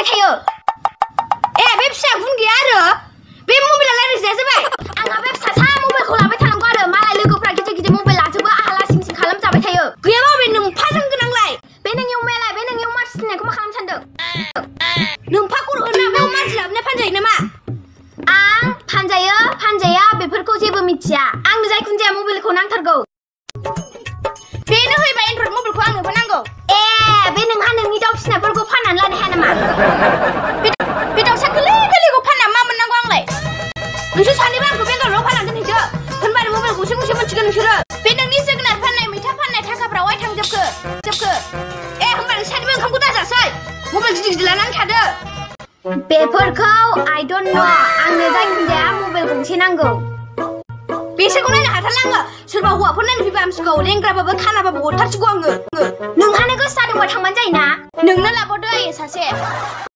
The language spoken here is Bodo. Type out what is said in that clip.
जाबाय थायो ए बे फिसा गुन गैया आरो बे मबाइला लायरायजाया जाबाय आंहा बे फिसा मबाइलखौ लाबाय थानांगौ आरो मालाय लोगोफ्रा गिदिर मबाइल लाजोबो आहा लासिं सिं खालामजाबाय थायो गैयाबा बे नोंफाजों गोनांलाय बे नोंनि अमायालाय बे नोंनि अमा फिसिनायखौ मा खालामनो सानदों नोंफा खर' होना बे मानसि लाबोना फानजायो नामा आं फानजाया बेफोरखौ जेबो मिथिया आंनो जायखुन जाया मबाइलखौ नांथारगौ बेनो होबाय एन्ड्रइड मबाइलखौ आंनोबो नांगौ ए बे नोंहा नोंनि दाउ फिसिनायफोरखौ फाननानै लानो हाया नामा बे दाउसा गोरलैखौ फानना मा मोननांगौ आंलाय नोंसोर सानैबो आंखौ बेंगालराव फानना दोनहैदो होनबानो मबाइल गंसे मोनसिगोन नोंसोरो बे नोंनि जोगोनार फाननाय मैथा फाननाय थाखाफ्रा अहाय थांजोबखो ए होनबा नों सानैबो ओंखामखौ दाजासै मबाइल गिदिर लानानै थादो बेफोरखौ आइ डन्ट नो आंनो जायखुन जाया मबाइल गंसे नांगौ बेसोरखौ नायनो हाथारला आङो सोरबा हौवाफोर नायनो फैबा आमसिखौ लेंग्राबाबो खानाबाबो हरथारसिगौ आङो नोंहानो गोसो जादोंबा थांबानो जायोना नोंनो लाबावदो आइ सासे